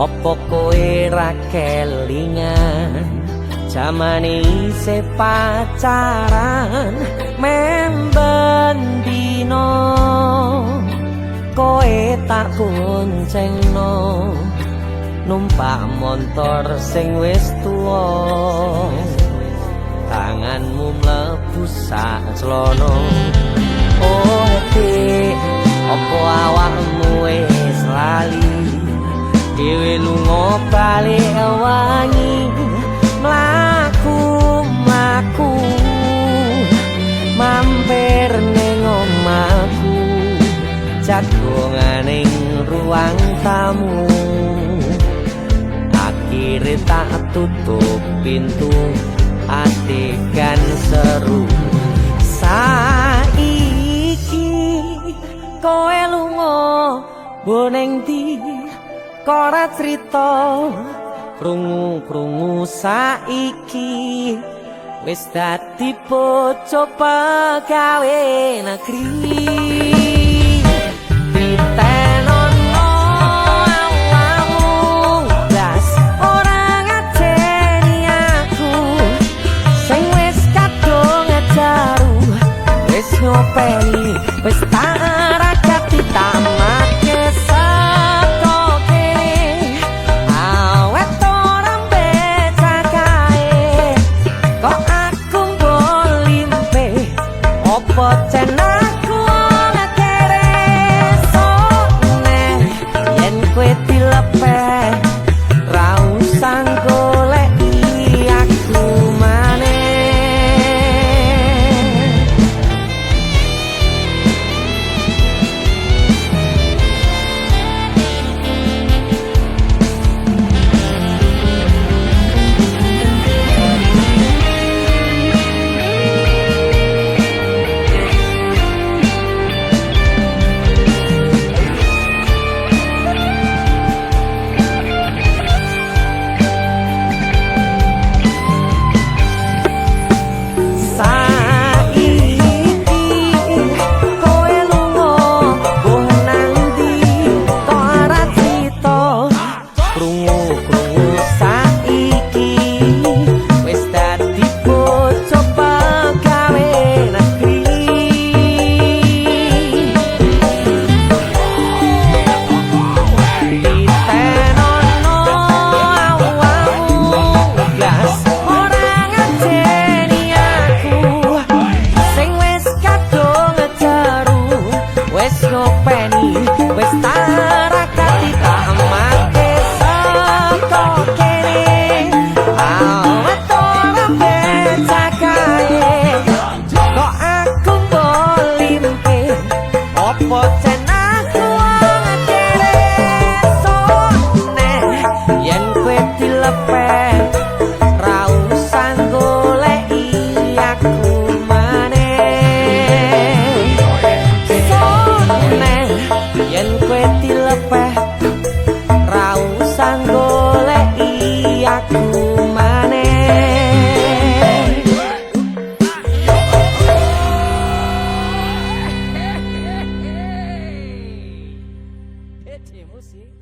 Apa kowe ra kelingan jamane isih pacaran memben dino kowe tak boncengno numpak montor sing wis tuwa tanganmu mlebu sak clono. Oh dik, apa awakmu wis lali dhewe lunga balik wangi mlaku mlaku mampir ning omahku jagongan ning ruang tamu akhire tak tutup pintu adegan seru. Saiki kowe lunga boneng ndi kok ora crita krungu-krungu saiki wis dadi bojo pegawe negeri. Titenono awakmu blas ora ngajeni aku sing wis kadung ngejaru wis ngopeni wis tak rakati tamake saka kene awet ora mbecakae kok aku mbolimpe opo cen aku ora kere sone yen kowe dilepeh ra usah goleki aku maneh. Saiki kowe lunga mbuh nang ndi kok ora crita krungu-krungu saiki wis dadi bojo pegawe negeri. Titenono awakmu blas ora ngajeni aku sing wis kadung ngejaru wis ngopeni wis tak rakati tamake saka kene awet ora becakae kok aku mbolimpe opo cen aku wong kere sone yen kowe dilepeh ra usah goleki aku maneh. Sone yen kowe dilepeh ra usah goleki aku maneh. Musik.